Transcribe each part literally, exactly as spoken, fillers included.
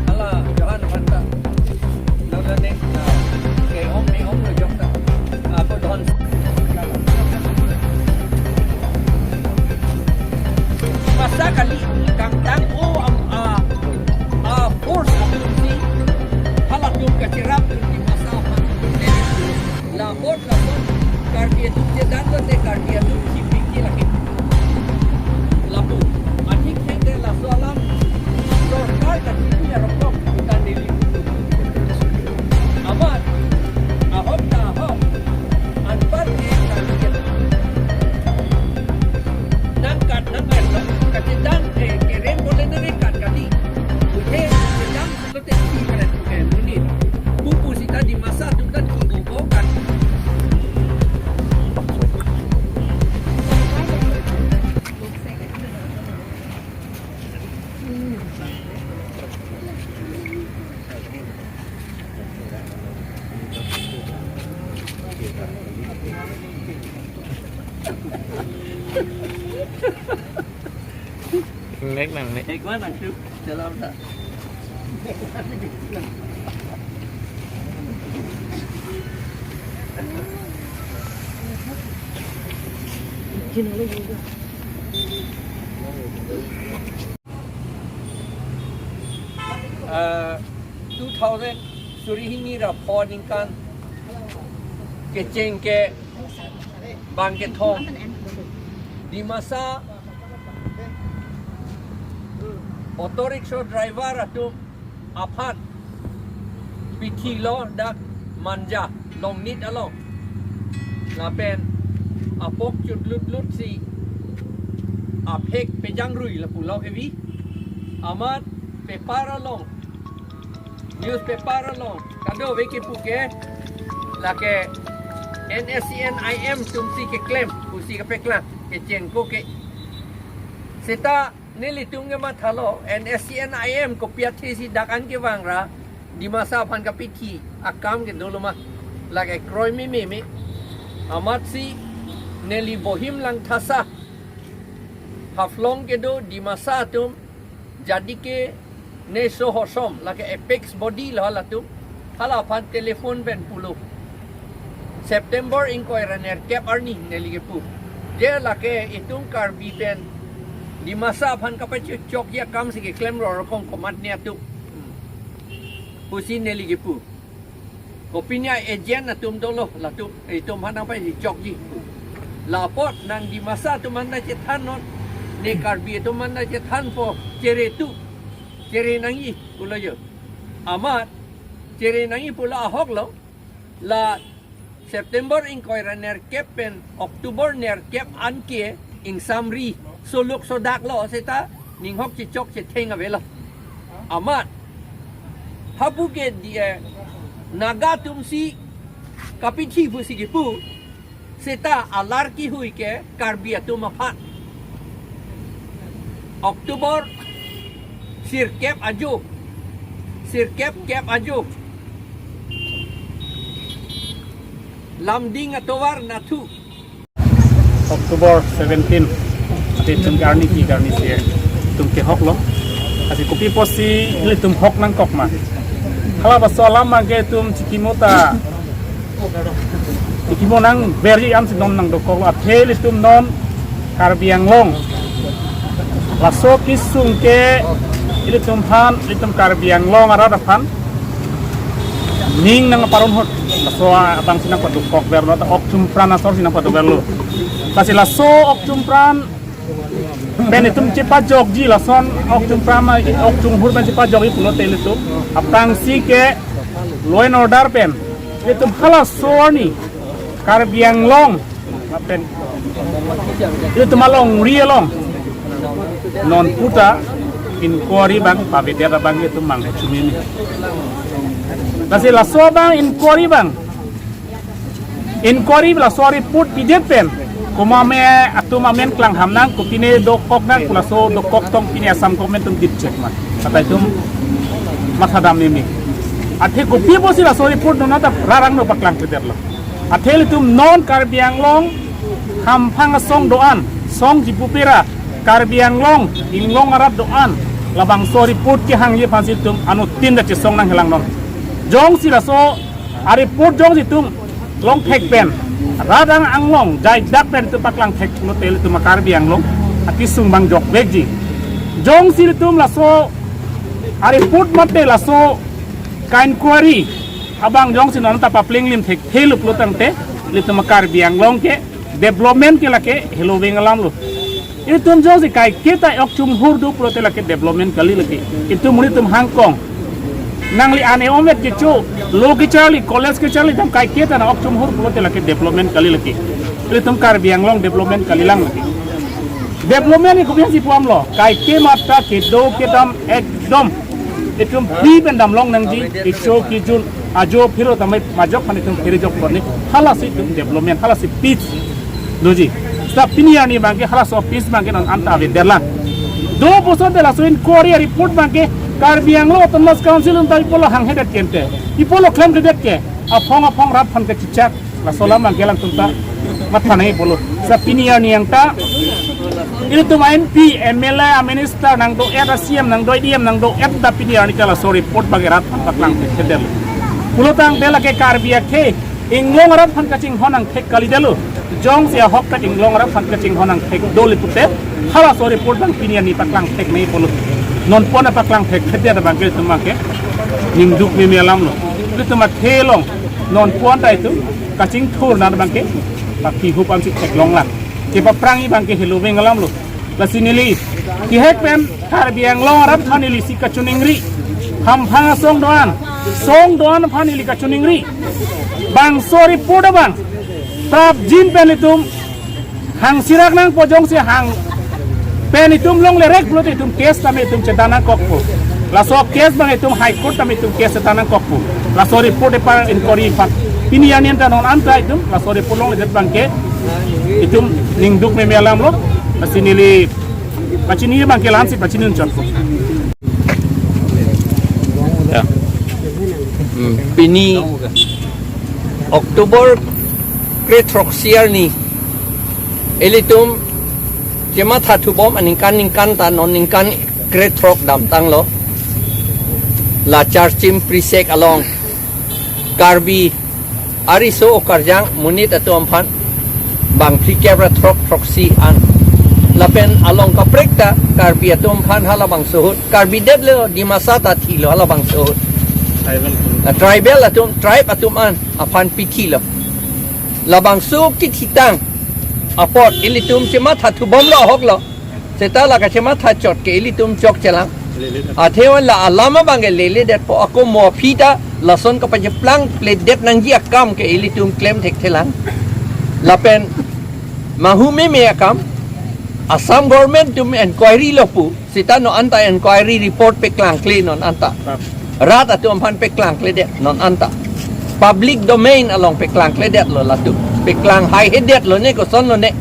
Hala Johan Banta. Lalu next, ah, ke ong ni ong lo jok ta. Ako don. Masa kali kangtang o am a, a force atum si halatum kacherap di masa aphan. Labot lason Karbi atum chedan lote Karbi atum chipiki lake. Lapu. Athik hengte laso alam sorkar kachini arokom utan Delhi. Amat ahok ta ahok anpar ke Karbi atum nangkat nangkat kachedan ke kerem boleh nangkat kali. Uhe chedan lote ki karen ke muni. Pupu sita di masa atum kan ki ubo kan. Nek nang nek. Ek mana tu? Dalam tak? Ah, two thousand suri hini ra pho ningkan kecheng ke bang kethom Dimasa auto rickshaw driver atum aphan pithi lo dak Manja Longnit along. Lapen apok chutlut lut si aphek pejangrui lapu lo kevi. Amat paper along, newspaper along kadokave kepu ke lake N S C N I M atum si keklem pusi kepeklang kecheng ko ke. Seta nelitum ke mathalo N S C N I M kopi athe si dak an kevang ra Dimasa aphan kapithi akam ke dolo ma, lake kroi meme me. Amat si neli Bohim Langthasa Haflong kedo Dimasa atum J D K neso hosom lake apex body lo halatum, hala aphan telephone pen pulo. September ingkoi ra nerkep arni neli kepu. Je lake itum Karbi pen Dimasa aphan kapachechokji akam si keklem rorokong komatne atum. Hmm. Pusi neli kepu. Kopine agent atum dolo latum, itum aphan nangpachechokji. La apot nang Dimasa atum aphan ta chethan non, ne Karbi atum aphan ta chethanpo, chere tu, chere nangji pulo jo. Amat chere nangji pulo ahok lo, la September ingkoi ra nerkep pen October nerkep anke ingsamri soluk sodak lo seta ninghok chechok chetheng avelo. Amat hapu ke di, eh, Naga atum si kapithi pusi kepu seta alar kihui ke Karbi atum aphan. October sirkep ajo, sirkep kep ajo, Lumding atovar nathu. October seventeen, ate itum karni ki karni si itum kehok lo. Lasi kopi pusi ilitum hok nangkok ma? Hala laso alam abang ke itum chikimo ta, chikimo nangverji an si non nangdokok lo. Athe ilitum non Karbi Anglong, laso kesung ke ilitum aphan, ilitum Karbi Anglong arat aphan ning nangparon hot. Laso abang si nangpadokok verlo, ta ok chumpran asor si nangpadok verlo. Lasi laso ok chumpran pen itum chepajokji, lason ok chumpran ma ok chunghur pen chepajokji pulote ilitum aphrangsi ke law and order pen ilitum halaso arni Karbi Anglong pen ilitum alongri along non puta inquiry abang pavedet abang ilitum manghe chumini. Lasi laso abang inquiry abang, inquiry laso report pidet pen komat me atum amen klangham nang, kopine dokok nang, pu laso dokok tong pine Assam government atum dipchek ma, kata itum mathadam meme. Athe kopi pusi laso report non ta rarang no paklang keder lo. Athe ilitum non Karbi Anglong hamphang asong do-an, song jipu pera, Karbi Anglong inglong arat do-an, Labangso report kehangji aphansi itum anuttin ta chesong nanghelangnon. Jongsi laso a-report jongsi itum longthek pen, rat anglong jaidak pen itum paklangthek pulote ilitum a-Karbi Anglong akesung abang jokvekji. Jongsi ilitum laso a-report mate laso ka-inquiry abang jongsi non ta papling lim thekthe lo pulo tangte, ilitum a-Karbi Anglong ke development ke lake heloving alam lo. Ilitum jongsi kaike ta ok chumhur do pulote lake development kali lake. Itum monit atum hangkong. Nangli ane omet kecho, lo kecharli, college kecharli, tam kaike ta na ok chumhur pulote lake development kali lake. Ilitum Karbi Anglong development kalilang lake. Development ni kopi aphansi pu-am lo, kaike mata kedo kedam ekdom itum pi pen damlong nangji, kecho kejun, ajo phiro tamai majok aphan itum phirjok pon ni, halasi itum development, halasi peace doji. Seta pini arni abangke halaso peace abangke non anta avedet lang. Do puson te laso inquiry report abangke Karbi Anglong Autonomous Council atum ta ipo lo hanghedet kente, ipo lo klemkledet ke, aphong aphong rat aphan kechechak, laso alam abangke alangtum ta matha nangji pulo. Seta pini arni ang ta ilitum a-M P, M L A, a-minister nangdo-et, a-C M nangdo, D M nangdo-et ta pini arni ta laso report abangke rat aphan paklangthekthedet lo. Pulo tangte lake Karbi akhei inglong arat aphan kachinghon angthek kalidet lo. Jongsi ahokpet inglong arat aphan kachinghon angthek do li pulote, halaso report abang pini arni paklangthek nangji pulo. Non pon paklangthekthedet abangke itum abangke ningduk meme alam lo. Ilitum athe along non pon ta itum kachingthur nat abangke pakihu aphansi theklonglang. Kepaphrangji abangke heloving alam lo. Lasi neli kehek pen Karbi Anglong arat aphan neli si kachiningri. Hamphang asong do-an, song do-an aphan neli kachiningri. Bangso report abang prapjin pen itum hangsirak nangpo, jongsi hang pen itum longlerek pulote itum case tame itum chetan nangkokpo. Laso case abang itum High Court tame itum case chetan nangkokpo. Laso report epar inquiry aphan. Pini arni ta non anta itum laso report longledet abangke itum ningduk meme alam lo. Lasi neli pachini abangke la-ansi pachini chotpo. Ya. Hmm, pini October krethrok arni ilitum chemathathubom aningkan ningkan ta non ningkan krethrok damtanglo. La Charchim Prisek along Karbi ariso okarjang monit atum aphan bang phlikep ra throk throksi an. Lapen along kaprek ta Karbi atum aphan halabangso ahut, Karbi det lo, Dimasa ta thilo halabangso ahut. Tribal. Ah, tribal atum, tribe atum an aphan pithilo. Labangso kithitang apot ilitum chemathathubomlo ahoklo. Seta la kachematha chot ke ilitum chokchelang. Athe la alam abangke leledetpo, ako mo aphi ta lason kapacheplang pledet nangji akam ke ilitum klemthekthelang. Lapen mahu meme akam, Assam government atum inquiry lo pu, seta non anta inquiry report peklangkle non anta. Rat atum aphan peklangkledet non anta. Public domain along peklangkledetlo latum. Peklang haihedetlo ne, kosonlo ne.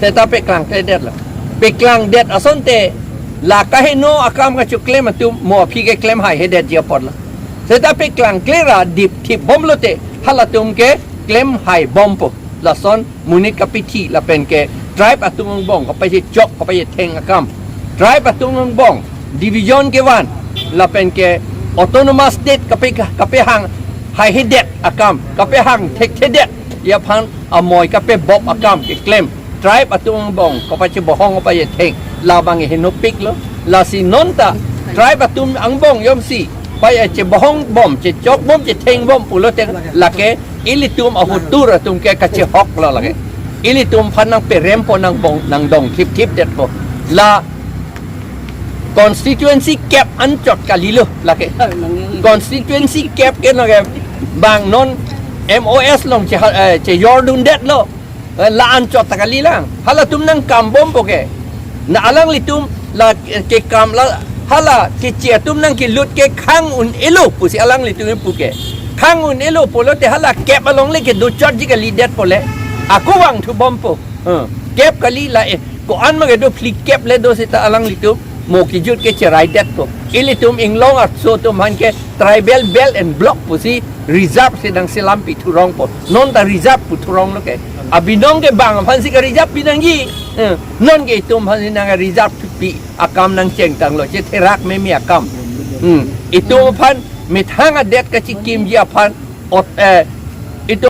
Seta peklangkledetlo. Peklangdet asonte la kaheno akam kachoklem atum mo aphi keklem haihedetji apotlo. Seta peklangkle ra dipthipbomlote halatum ke klem haibompo. Lason monit kapithi lapen ke tribe atum angbong kapachechok kapachetheng akam, tribe atum angbong division kevan lapen ke autonomous state kape, kapehang haihedet akam, kapehang thekthedetji aphan amoi kapebop akam keklem, tribe atum angbong kapachebohong kapachetheng, labang henopiklo. Lasi non ta tribe atum angbong jongsi pachebohongbom, chechokbom, chethengbom pulote lake ilitum ahotur atum ke kachehoklo lake. Ilitum aphan nangperempo, nangbong, nangdong thipthipdetpo. La constituency kep anchot kalilo lake. Constituency kep ke lake bang non M O S along che, eh, chejordundetlo. Eh, la anchot ta kalilang. Halatum nangkambompo ke. Na alanglitum la, eh, kekam la, hala keche atum nangkelut ke khang un-elo pusi alanglitum pu ke. Khang un-elo pulote hala kep along le kedochotji kalidetpo le. Ako vangthubompo. Eh, kep kali la, eh, ko-an ma kedo phlikep le do seta alanglitum mo kejut ke cheraidetpo. Ilitum inglong arso atum aphan ke tribal belt and block pusi reserve si nangselam pithurongpo. Non ta reserve puthuronglo ke. abinong kebang aphansi ka-reserve pinangji. Eh, non ke itum aphansi nang-reserve pi akam nangchengtanglo, chetherak meme akam. Hmm. Itum aphan methang adet kachikimji aphan ot, eh,